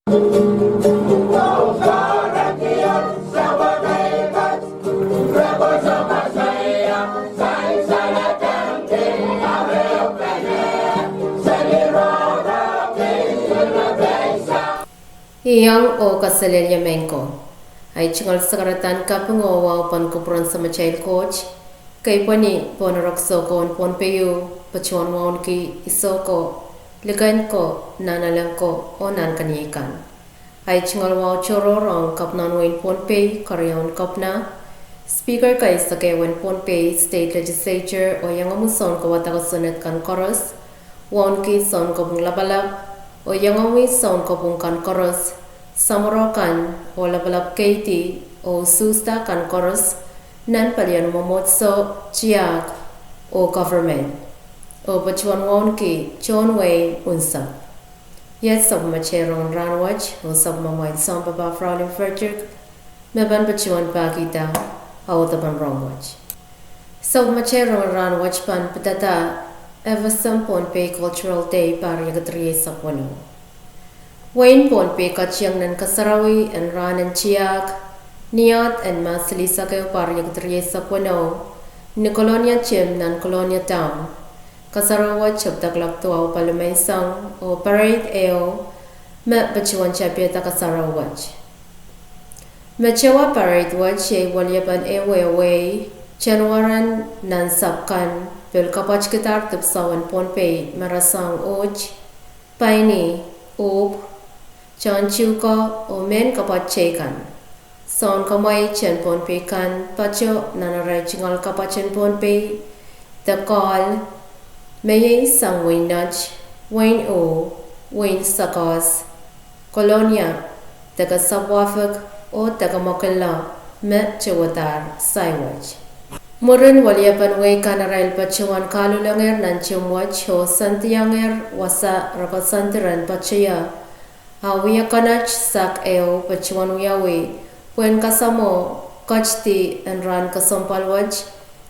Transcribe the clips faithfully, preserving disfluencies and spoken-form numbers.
Iang oh kaselehlie mehn ko. Ahi tungoal sakaradahn kaping oh wahu pahn kupwuren Samatail Koht, kei pwehn ni pohn rek soukohn Pohnpei, patohwan wauneki I soko, liken ko, nahnalek ko, oh nahnkeniei kan. Ahi tungoal wahu tohrohr ong Kepina en wehin Pohnpei, Keriau en Kepina, Speaker kei sakau en Pohnpei State Legislature, oh iangomwi soun kawadek oh Senate kan koaros, wauneki soun kopwung lapalap, oh iangomwi soun kopwung kan koaros, samworo kan, oh lapalap keidi, oh usuhsda kan koaros, nan palien mwomwohdiso, tiahk, oh government, oh patohwan wauneki tohn wehi unsek. Iet sapwellimatail rongen rahnwet, oh sapwellimamwail sounpapah Fraulein Frederick, me pahn patohwan pahkihda audepen rohng wet. Sapwellimatail rongen rahnwet pahn pidada FSM Pohnpei Cultural Day pahr riekid rieisek weneu. Wehin Pohnpei ketieng nan kasarawi en rahn en tiahk, ni ahd en Mahs silihsek ehu pahr riekid rieisek weneu, ni Kolonia Gym nan Kolonia Town. Kasarawi wet tepda kuloak duwau pali menseng, oh parade ehu me patohwan tapiada kasarawi wet. Metowa parade wet iei weliepen ehu wehi, tehnwaren nansapw kan, pil kapwatkidahr dipwisou en Pohnpei me rasehng uht, paini, uhpw, tohntuhko, oh mehn kapwat teikan. Soun kamwaij en Pohnpei kan patoh nan arail tungoal kapwat en Pohnpei, de kohl, me iei sang wehin Net, wehin Uh, wehin Sakoas, Kolonia, deke Sapwuahfik, oh deke Mokilla, me towehdahr sai wet. Mwurin weliepen wehi kan arail patohwan kahluhlengehr nan tim wet oh sandiangehr wasa rehn kosonned en patohie, a wia konot sak ehu patohwan wiawi pwehn kasamwo ketidi en rahn kesempwal wet,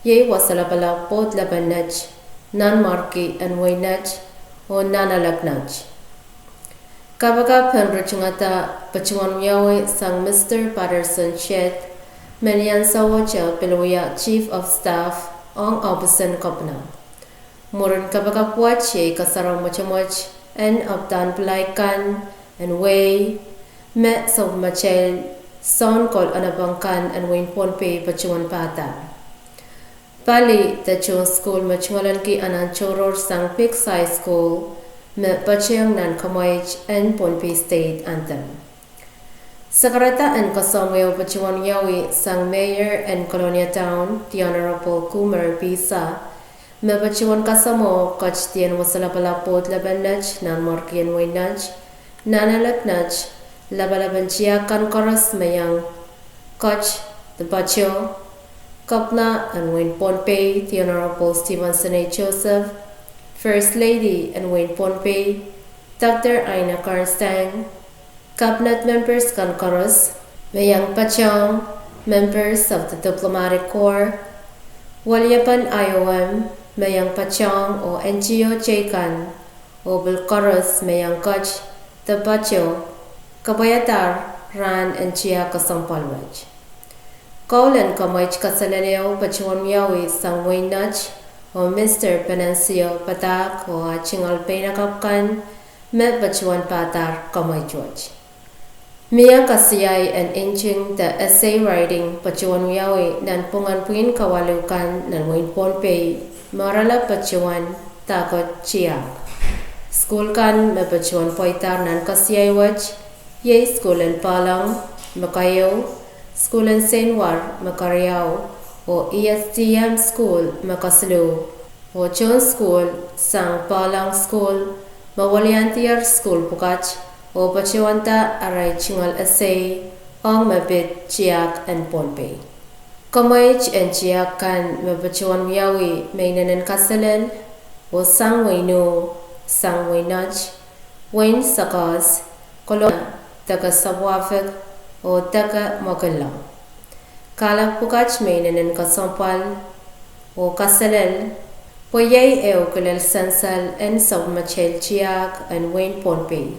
iei wasa lapalap Pwoud Lepen Net, Nanmwarki en wehin Net, oh Nahnalek Net. Kapakap en ritungada patohwan wiawi sang Mister Patterson Chet, me ni ansou wet e pil wia Chief of Staff ong ohpis en Kepina. Mwurin kapakap wet iei kasarawi mwotomwot en apwdahn pilaik kan en wehi, me sapwellimatail soun koul onopong kan en wehin Pohnpei patohwan pahdahr. Pali de tohn sukuhl me tungoalenki anahn tohrohr sang Peaks High School, me patohng nan kamwaij en Pohnpei State Anthem. Sakarada en kasamwo patohwan wiawi sang Mayor en Kolonia Town, The Honorable Kumer Pisa, me patohwan kasamwo ketidien wasa lapalap Pwoud Lepen Net, Nanmwarki en wehin Net, Nahnalek Net, lapalapen tiahk kan koaros me iang ket de patoh, Kepina en wehin Pohnpei, The Honorable Stevenson A. Joseph, First Lady en wehin Pohnpei, Doctor Aina Garnsang, Cabinet members kan koaros me iang patohng, members of the Diplomatic Corps, weliepen I O M me iang patohng oh N G O teikan, oh pil koaros me iang ket de patoh, kapwaiadahr rahn en tiahk kesempwal wet. Koul en kamwaij kaselel ehu patohwan wiawi sang wehin Net, oh Mister Venancio padahk oh ah tungoal peinakapw kan me patohwan pahdahr kamwaij wet. Mie kasiai en nting de essay writing patohwan wiawi nanpwungen pwihn kawalu kan nan wehin Pohnpei, me oaralap patohwan dahkot tiahk. Sukuhl kan me patohwan pweidahr nan kasiai wet iei sukuhl en Pahlong me keieu, sukuhl en Seinwar me keriau, oh E S D M sukuhl me kesiluh, oh tohn sukuhl sang Pahlong sukuhl me weliandier sukuhl pwukat, oh patohwanda arail tungoal essay ong me pid tiahk en Pohnpei. Kamwaij en tiahk kan me patohwan wiawi me inenen kaselel oh sang wehin Uh, sang wehin Net, wehin Sakoas, Kolonia, deke Sapwuahfik, oh deke Mokilla. Kahlap pwukat me inenen kesempwal oh kaselel, pwe iei ehu kilel sansal en sapwellimatail tiahk en wehin Pohnpei.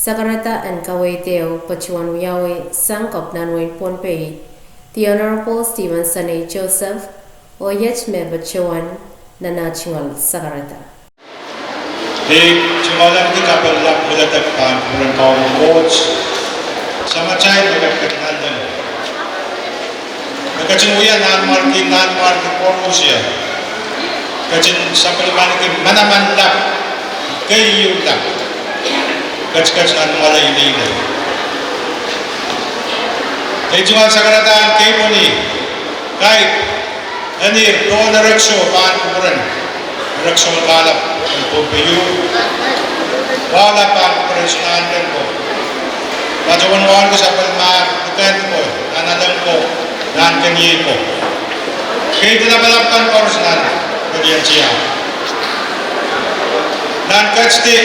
Sakarada en kaweid ehu patohwan wiawi sang Kopina en wehin Pohnpei, The Honorable Stevenson A. Joseph, oh iet me patohwan nan ah tungoal sakarada. I tungoal kapinga lap mehlel pahn kupwuren Kauno Koht, Samatail me ketiket nanleng. Me ketin wia nanmwarki, nanmwarki koaros, ketin sapwellimaniki manaman lap, keieu lap, ketiket nan mwala ileile. I tungoal sakarada en keimweni, kaidehn ire tohn erekiso pahn kupwuren erekison kahlap en Pohnpei. Wahu lap pahn kupwuren Sonahnken ko, patohwan wauneki sapwellimahr, likend ko, nanalek ko, nahnkeniei ko. Keidi lapalap kan koaros nan pelien tiahk. Nan ketidi,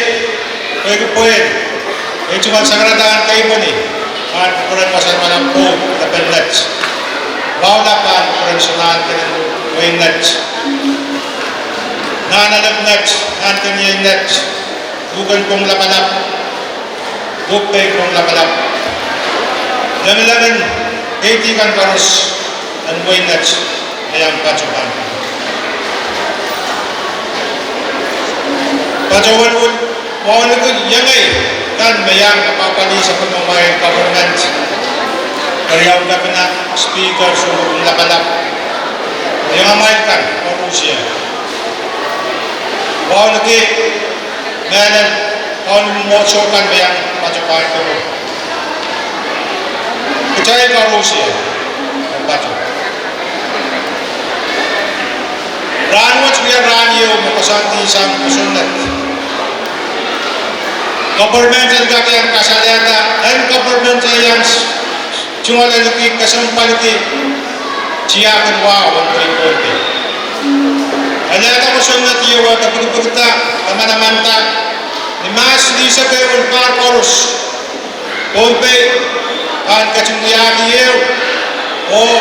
pwehki pwehl, I tungoal sakarada en keimweni pahn kupwuren wasa lapalap Pohnpei, Lepen Net. Wahu lap pahn kupwuren Sonahnken, Wein Net. Nanalek Net, nahnkeniei Net, luhken pwong lapalap, luhk pein pwong lapalap. Lengileng en keidi kan koaros en Wein Net me iang patohwan, patohwan wauneki iengei kan me iang kapwapwalih sapwellimamwail government, keriaun Kopina, Speaker, sounkopwung lapalap, iangamwail kan koaros. Wauneki mehlel, wauneki mwohdiso kan me iang patohwan pwong. Kitail koaros en patohwan. Rahnwet wia rahn ieu me koasoandi sang kosonned. Koperment en kak iang kasalehda, en koperment iang tungoal alehki, kesempwalki tiahk en wahu en wehin Pohnpei. Alehda kosonned ieu, e kepikipikda, kamanamanada ni Mahs lihsek ehu en pahr koaros, Pohnpei pahn ketin wiahki ehu oh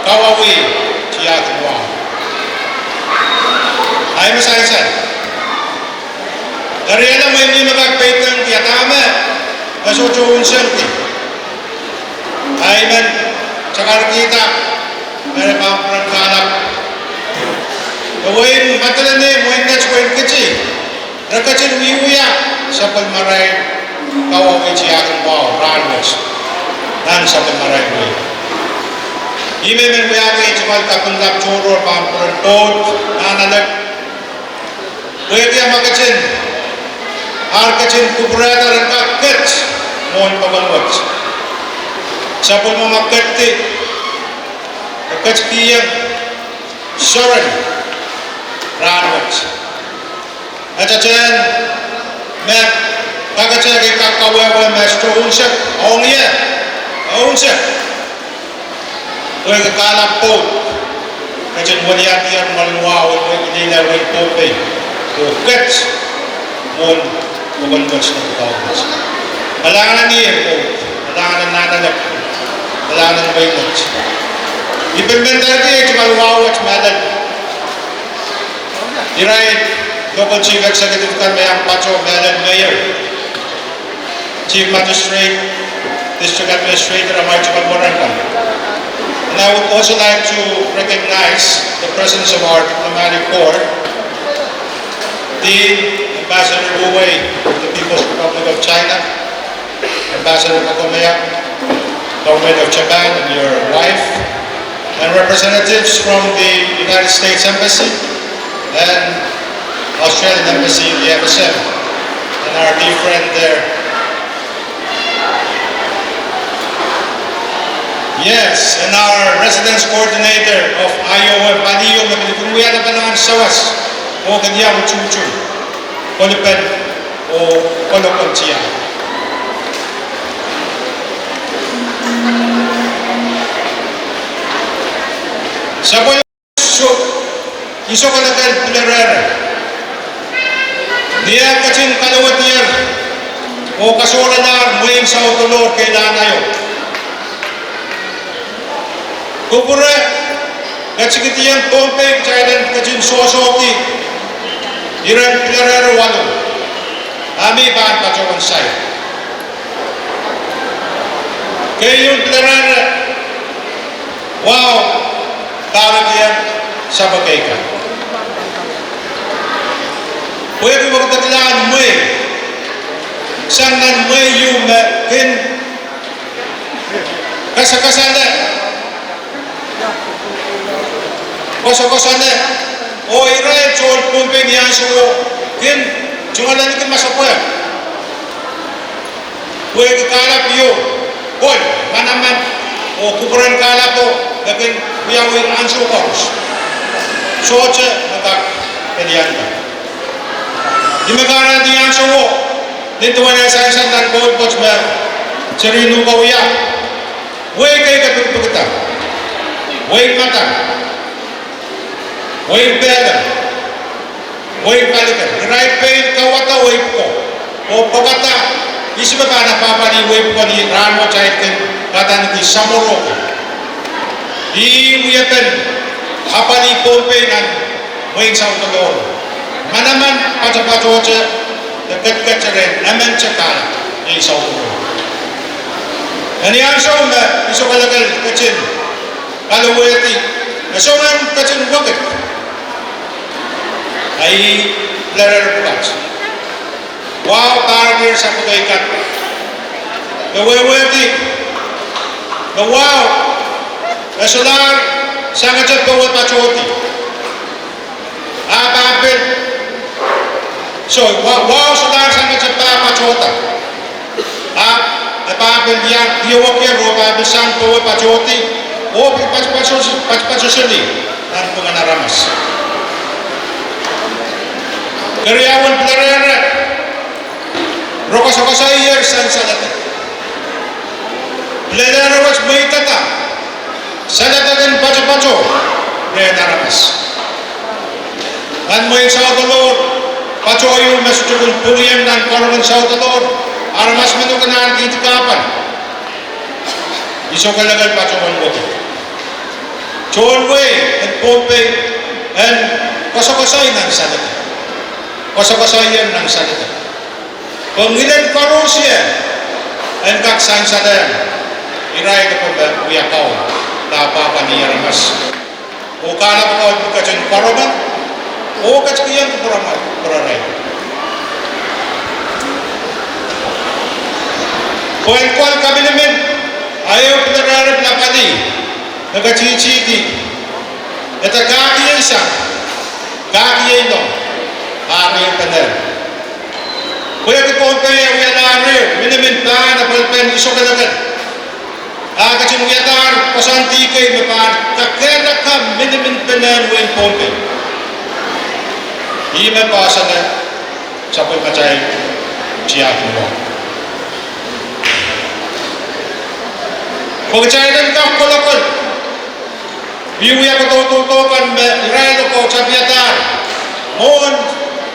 kawauwih tiahk en wahu. Ahi me sansal, eri eri mwein mie me kak peidengki dahme e sohte unsengki. Ahi men takarkihda me re pahn kupwuren kahlap, e wehin Madolenihmw, Wein Net, Wein Kiti, re ketin wiewia sapwellimarail kawauwih tiahk en wahu rahnwet nan sapwellimarail wehi. Ih me I men wiahki tungoal kapinga lap tohrohr pahn kupwuren Pohnpei, Nanalek, pwehki ma ketin, ar ketin kupwurehda ren kak ket mwohn pokon wet. Sapwellimomwi ketdi, e ketikihong soaren rahnwet. Atail tehn me kakete kak kawehwe me sohte unsek, ong ie, e unsek. Pwehki kahlap Pohnpei ketin weliandi mwaren wahu en wehi, ileile wehin Pohnpei, oh ket mwohn pokon wet, nan pokon wet. Kalahngan en ie Pohnpei, kalahngan en Nanalek, kalahngan en Wein Net. I pil men tarki tungoal wahu wet mehlel irail local chief executive kan me iang patoh, mehlel mayor, chief magistrate, district administrator, amwail tungoal mwaren kan. And I would also like to recognize the presence of our diplomatic corps, Dean, Ambassador Wu Wei of the People's Republic of China, Ambassador Kokomaya, Government of Japan and your wife, and representatives from the United States Embassy and Australian Embassy in the F S M, and our dear friend there. Yes, and our residence coordinator of I O M, Paliyo, me pil kin wia lapalap en sawas oh kin iang utuhtu kolipen oh kolokol tiahk. Sapwellimomwi, iso kelekel pilerehre, ni eh ketin kalowedier oh kasohralahr mwein saut loalohr keilahn aio, kupwure ketikihdiong Pohnpei kitail en ketin sohsohki iren pilerehre walu, a mi pahn patohwan sair. Keieun pilerehre, wahu, kahrepen sapwekei kan. Pwehki wekidekla mwehi, sang nan mwehi ieu me kin kasakasale, koasokoasale, oh irail tohn Pohnpei ni ansouo kin tungoale ni kin masepwehk. Pwehki kahlap ieu, pwon, manaman, oh kupwuren kahlapo, me kin wiawi ansou koaros. Sohte me kak pelianda. Ih me kahrehda ni ansouo, nin duwen eh sansal nan koht me seri nuhke wia, wehi kei kepikipikda. Wehin Madan, wehin Pelem, wehin Palikan, irail pein kauwada wehi pwuko, oh pwekada ihs me pahn apwahpwalih wehi pwuko ni rahnwet ahi kin kadaniki samworo. Ih wiepen apwalih Pohnpei nan mwein South Dolor. Manaman patopatohte de ketiket rehn emente kahlap ni South Dolor. Eri ansou me I sokelekel ketin kalowehdi, e soangen ketin wekid. Ahi, pilerehre pwukat. Wahu, pahn sapwekei kan. E wehwehki me wahu, e solahr sangete powe patohdi. Ah pahn pil, so, wa-, wahu solahr sangete pah patohda. Ahpw e pahn pil iang piewokier oh pahn pil sang powe patohdi, oh pil patopato-, patopatoseli nanpwungen aramas. Keriaun pilerehre, re koasokoasoier sansalada. Pilerehre wet mweidada salada kin patopato rehn aramas. Nan mwein South Dolor, pato ieu me sohte kin pwurieng nan karongen South Dolor, aramas men kin ahneki kahpwal. I sokelekel patohwan wekid. Tohn wehi en Pohnpei en koasokoasoi nan salada. Koasokoasoier nan salada. Pwe ngilen koaros en kak sansalehng irail ko me wia kaun, de apwahpwalih aramas. Oh kahlap ko ketin pwarodo, oh ketikihong kupwuromwi pwurarail. Pwe en kual kaminimin, a ehu pilerehre pil apwalih, me katitihki, e de kahkiei sang, kahkiei nohn, ah rehn pene. Pwehki Pohnpei e wialahr ehu minimin pahn apwalipen I sokelekel, a ketin wiadahr koasoandi kei me pahn kakehlaka minimin penehn wehin Pohnpei. Ih me poahsoane sapwellimatail tiahk mwo. Pwe kitail en kak kolokol wiewia kodoudoudo kan me irail oko tapiadahr mwohn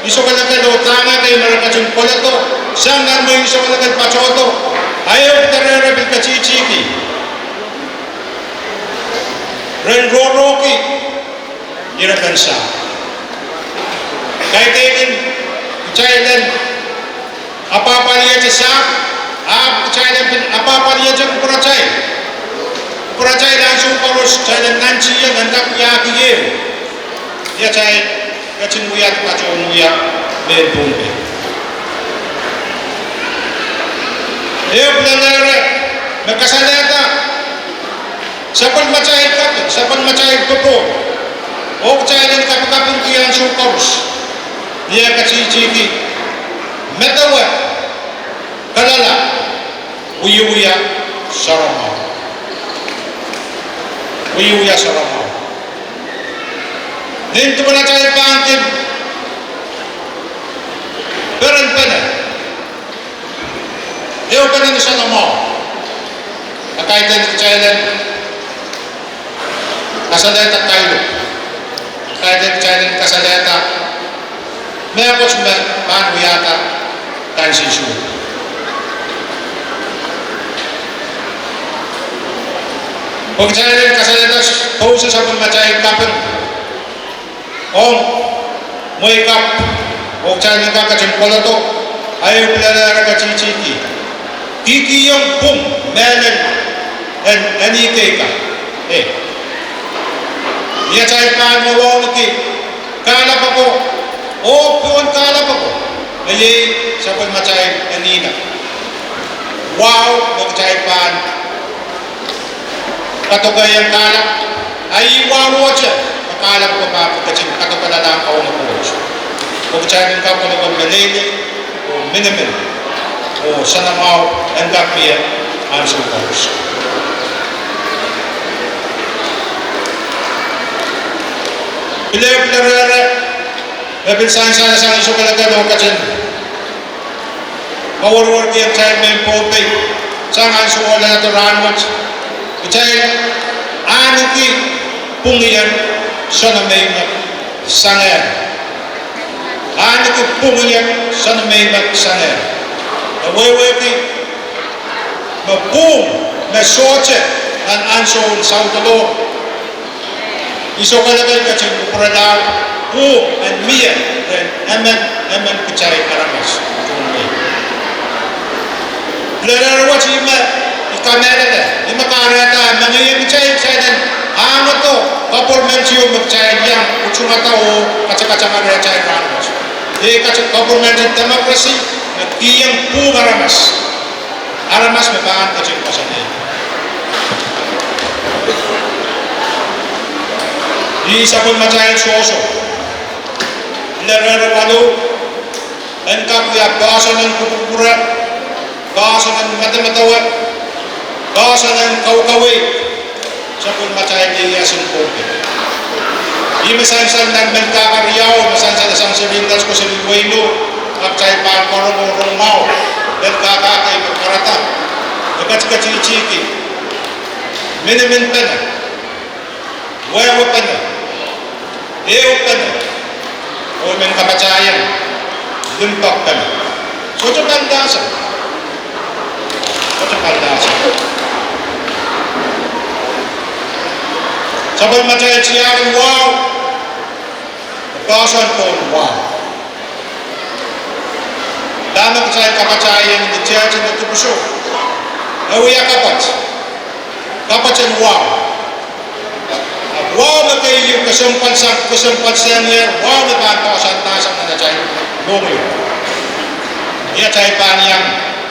I sokelekel oh dahme kei me re ketin kolokol sang nan mwein I sokelekel patohdo, a ehu pilerehre pil katitihki, ren rohrohki irepen sahpw. Kaidehkin kitail en apwahpwaliete sahpw, ahpw kitail en pil apwahpwaliete kupwuratail. Kupwuratail ansou koaros kitail en nantihong en kak wiahki ehu. Ia atail ketin wiahda patohwan wia mehn Pohnpei. Ehu pilerehre me kasalehda sapwellimatail kaping, sapwellimatail popohl, oh kitail en kapikapingki ansou koaros, ni eh katitihki medewe, kalala, wiewia soahngen, wiewia soahngen. Nin duwen atail pahn kin perenpene ehupene ni soahngen, a kaidehn kitail en kasalehda kailok, kaidehn kitail en kasalehda mehkot me pahn wiahda kansensuwed. Pwe kitail en kasalehda pouso sapwellimatail kaping ong mwehi kapw, oh kitail en kak ketin kolokol, a ehu pilerehre katitihki kihkihong pwung, mehlel, en, en ih kei ka. Eh. Ni atail pahn wauneki kahlap ako, oh pohn kahlap ako, me iei sapwellimatail en ih na. Wahu me kitail pahn kadokehiong kahlap, a ih wawohte, me kahlap ako pahn ketin kadokelahng Kauno Koht. Pwe kitail en kak kolokol meleilei, oh minimin, oh soanamwahu en kak mie ansou koaros. Pil ehu, pil rehre, me pil sansal sang iso kelekel oh ketin kawerwerki kitail mehn Pohnpei, sang ansou oh leledo rahnwet, kitail ahneki pwungen soanamei me sangehr. Ahneki pwungen soanamei me sangehr. E wehwehki me pwung me sohte nan ansoun Saudelo, iso kelekel ketin kupwurala, pwung en mie rehn emen emen kitail aramas. Pil rehre wet, ihme I kamehlele, ihme kahrehda e mengei kitail, kitail en ahngedo government ieu me kitail iang utungada oh katakataka rehtail rahnwet. Iei government en democracy, me kihong pwung aramas. Aramas me pahn ketin koasoanehdi. Ih sapwellimatail sohso. Pil rehre waluh, en kak wia poahsoan en kupwukupwure, poahsoan en medemedewe, poahsoan en kaukaweid sapwellimatail ieias en Pohnpei. Ihme sansal nan Melkahka riau, ihme sansal sang seri Netko seri Weino, ahpw kitail pahn karonge rongamwahu Melkahka kei me karada, e ketiketihtihki miniminpene, wehwehpene, ehupene, oh mehn kapatahieng limpoakpene. Sohte pahn dahsang. Sohte pahn dahsang. Sapwellimatail tiahk en wahu, poahsoan pohn wahu. Dahme kitail kapatahieng ni tehte me dipwisou, e wia kapwat, kapwat en wahu. Ahpw wahu me keieu kesempwal sang, kesempwal sang ie, wahu me pahn poahsoan dahsang nan atail mohngiong. Ni atail pahn iang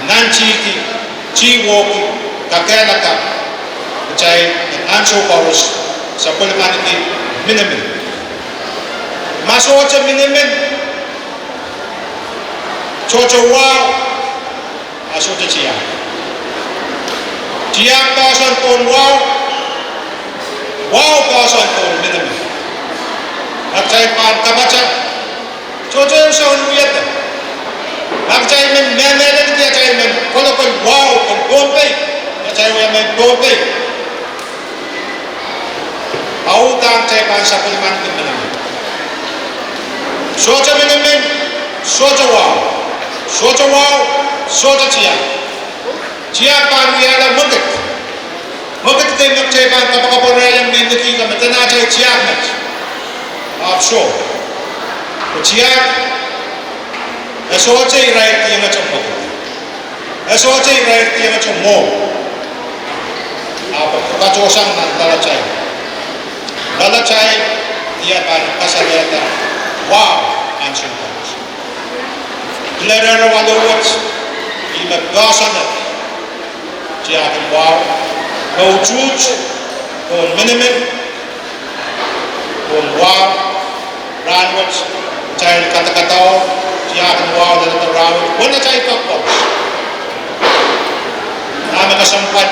nantihki, tihwohki, kakehlaka kitail en ansou koaros, sapwellimaniki minimin. Ma sohte minimin, sohte wahu, a sohte tiahk. Tiahk poahsoan pohn wahu, wahu poahsoan pohn minimin. Ma kitail pahn kapata, sohte ehu soangen wiahda. Ma kitail men mehlelki atail men kolokol wahu en Pohnpei, atail wia mehn Pohnpei, a uhdahn kitail pahn sapwellimaniki minimin. Sohte minimin, sohte wahu. Sohte wahu, sohte tiahk. Tiahk pahn wiahla mwekid. Mwekid kei me kitail pahn kapakapwarahiong ni likih ka me dene atail tiahk met. Ahpw soh, tiahk, e sohte irairkihong ete mwekid. E sohte irairkihong ete mwohmw. Ahpw e patohsang nan loalatail. Loalatail, ia pahn kasalehda wahu ansou koaros. Pil rehre waluh wet, ihme poahsoan tiahk en wahu, me utuht pohn minimin, pohn wahu. Rahnwet kitail kadakadaur tiahk en wahu leledo rahnwet, wen atail kak koaros. Dahme kesempwal,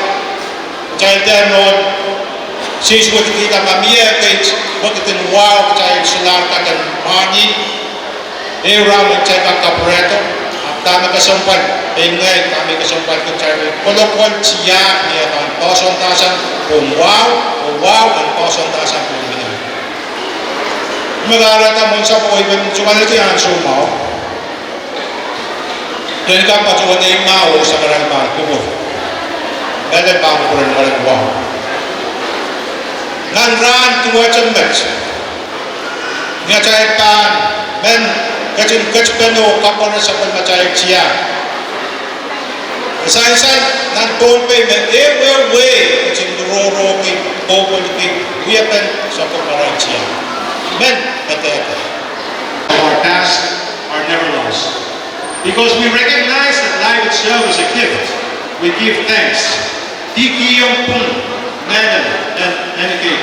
kitail dehr nohn seiseikihda ma mie ekei wekid en wahu kitail solahr kak en mahni. Ehu rahn me kitail kak kapwurehdo, ahpw dahme kesempwal, pein ngehi dahme kesempwal, kitail kolokol tiahk me pahn poahsoan dahsang pohn wahu, oh wahu en poahsoan dahsang pohn minimin. Me kahrehda mwohn sapwei men tungoaledi ansou mwahu, ren kak patohwan eimah oh sakaradahn pahn kupwur, mehlel pahn kupwuren mwaren wahu. Nan rahn duwehte met, ni atail pahn men ketin ketipene oh kapwure sapwellimatail tiahk, Sansal nan Pohnpei me ehu wehi, e kin rongorongki, kohkohlki wiepen sapwellimarail tiahk. Men, me dehde. Our past are never lost. Because we recognize that life itself is a gift, we give thanks. Dihkihong pwung, mehlel, en Ahneki,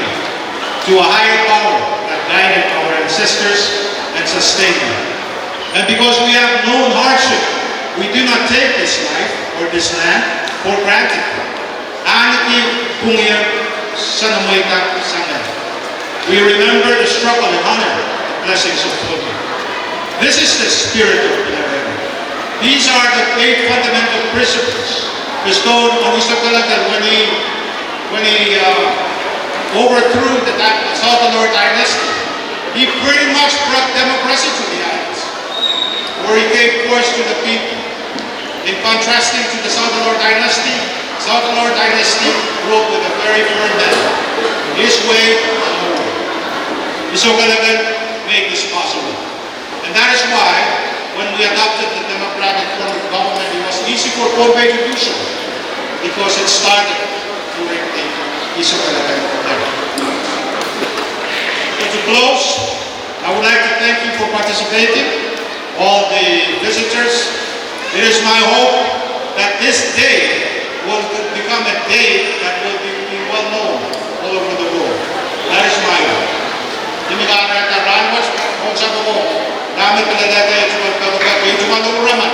to a higher power that guided our ancestors and sustained them. And because we have known hardship, we do not take this life or this land for granted. Ahneki pwungie sang mweida sang. We remember the struggle and honor the blessings of Pohnpei. This is the spirit of Pinarail. These are the eight fundamental principles bestowed on Isokalakal when he, when he uh, overthrew the dy- Soutellor dynasty. He pretty much brought democracy to the islands, where he gave voice to the people. In contrasting to the Soutellor dynasty, Soutellor dynasty ruled with a very firm hand, his way or no way. Isokalakal made this possible. And that is why, when we adopted the democratic form of government, it was easy for Pohnpei to do so, because it started during the Isokalakal era. So to close, I would like to thank you for participating, all the visitors. It is my hope that this day will become a day that will be, be well known all over the world. That is my hope. Ni mi kahrehda rahnwet, ong sapwellime, dahme pil lelehda, e tungoal pekipek, e tungoal ouraman.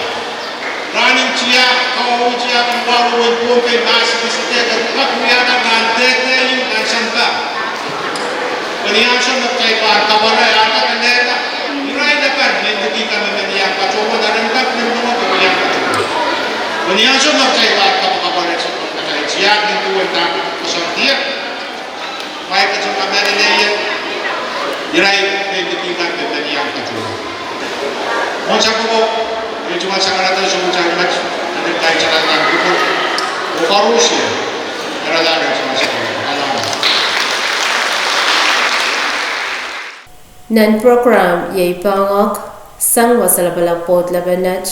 Rahn en tiahk, kaweid en tiahk en wahu en Pohnpei, mahs en state, e kak wiahda nan dehde ieu nan sampah. Pwe ni ansou me kitail pahn kapware, ahpw kak lelehda irail akan me liki kan me men iang patohwan, aren kak men mwohn me iang patohwan. Pwe ni ansou me kitail pahn kapakapware, kitail tiahk ni duwen dahme koasoandi, ma e ketin kamehlele ie, irail me liki kan me men iang patohwan. Mwohn sapwellime, e tungoal sakarada sohte met, aren kitail sakarada kupwur, oh koaros ie, sakarada aren tungoal sakarada. Alama. Nan program iei poahngoak sang Wasa Lapalap Board Lepen Net,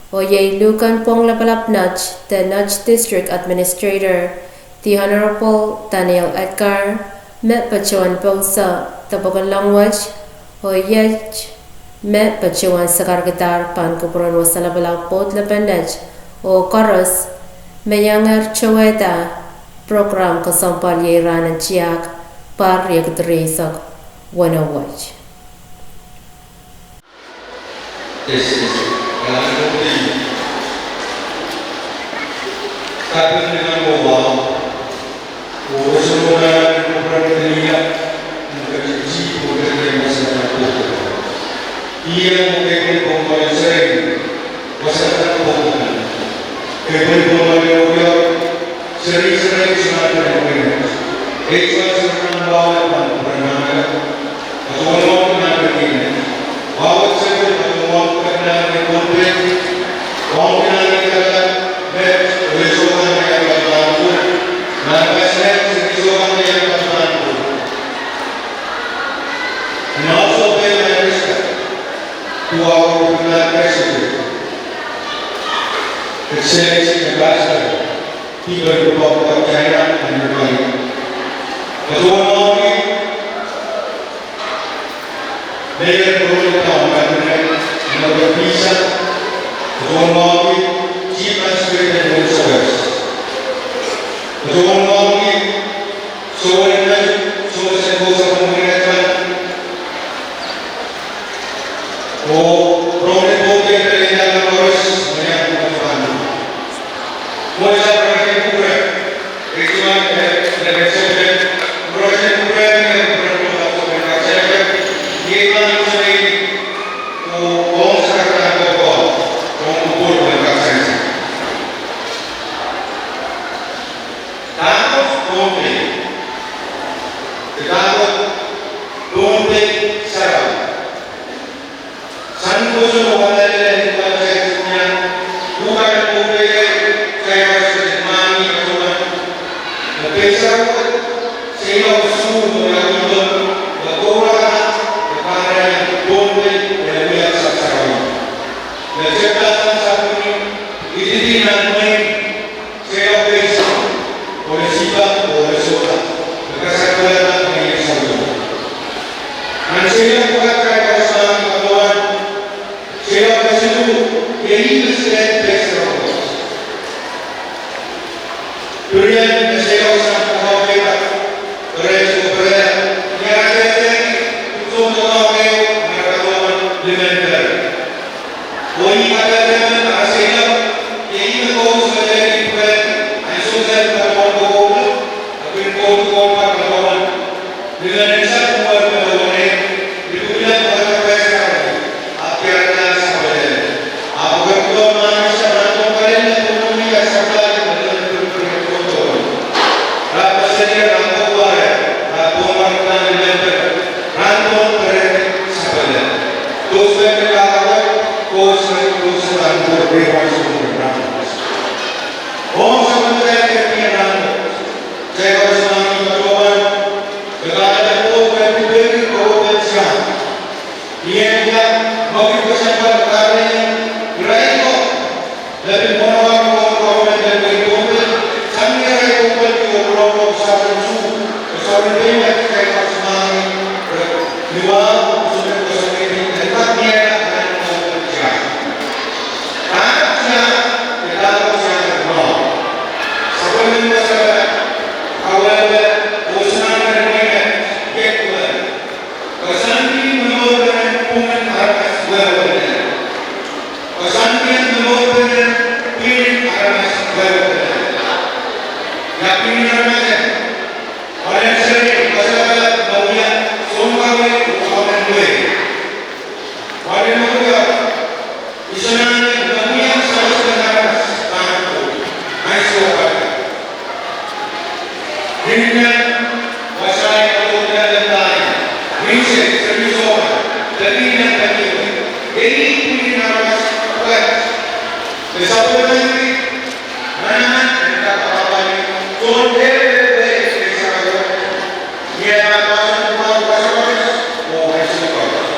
oh iei luhken pwohng lapalap net de Net District Administrator, The Honorable Daniel Edgar, me patohwan pouso de pokon lang wet, oh iet me patohwan sakarkidahr pahn kupwuren Wasa Lapalap Board Lepen Net, oh koaros me iangehr towehda program kesempwal iei rahn en tiahk, pahr riekid rieisek weneu wet. And also pay my respect to our President, Excellency Ambassador, People's Republic of China, and everybody. Patohwan mwahu, Mayor Provincial Town Government, Honorable Pisa, patohwan mwahu, Chief Magistrate and Home Service. Patohwan mwahu, Sohte, sohte, sohte, sohte, oh, Provincial Board Lepen Net, Honorable Mayor Provincial Town. Dahkot Pohnpei, dahkot Pohnpei sarawi. Sang kosonned oh kamehlele en kitail soumwahu, oh kitail Pohnpei, kitail pahn sohte mwahngih patohwan. Me pei sarawi, seiloak suh, me iang iton, me kouraka, me pahn irail Pohnpei, me wia sarawi. Me tepda sang sapwellime, ididi nan mwehi, Pirien eseiloak sang kakehlailda, perehs oh perehla, ni ara dehdehki pwuhk soundoadoahk ehu me ara kadarohng lime en peren. Oh ih kadehde men ara seiloak, iei ih me Koht sohte pwurehng ansou me patohwan kokoula, e pil kohdo kokoula patohwan. Lime en sat mwuhr me wene, lipilipil pwukat pwehsang, ahpw diarada sapwellime. Ahpw pwukat pwukat mahn en sat mahn en pwukat en pwukat en sat Koasoandi me mourpene pwungen aramas wehwehki. Koasoandi me mourpene pwungen aramas wehwehki. Ia pwungen aramas? Mwoalen seri, koasoandi me wia sounkaweid oh kaunen wehi. Mwoalen mwokuiong, isonanen me wia sawasepen aramas pahn Koht, ansou pahn Koht. Nin nan, wasahi, patohwan nan dain, nin seri, seri sohte, peki nan peki, iei pwungen aramas wet. Me sapwellimatail manaman en kak kapakapki tohn pehpehpe, pehpehpe, pehpehpe, mie pahn koasoandi pahn koasokoaros oh ansou koaros.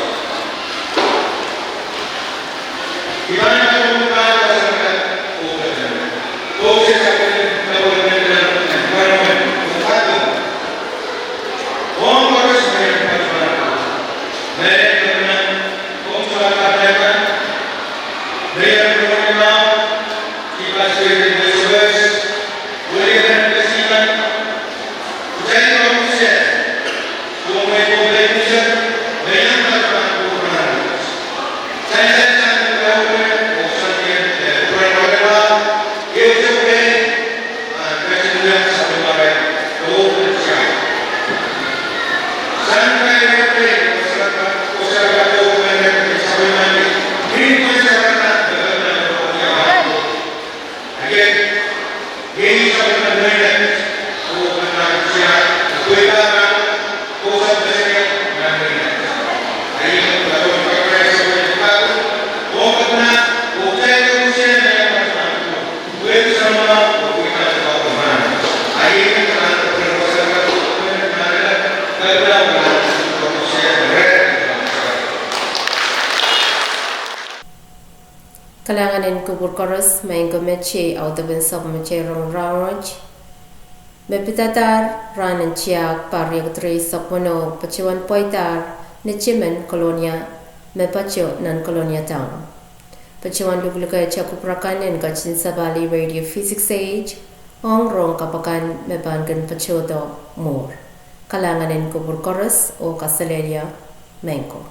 Kalahngan en kupwur koaros, maing ko, met iei audepen sapwellimatail rongen rahnwet, me pidadahr rahn en tiahk pahr riekid rieisek weneu, patohwan pweidahr ni timen Kolonia, me patoh nan Kolonia Town. Patohwan luhluhkehte kupwur akan en ketin sapahl Radio V six eight ong rohng kapw akan me pahn kin patohdo mwuhr. Kalahngan en kupwur koaros oh kaselehlie, maing ko.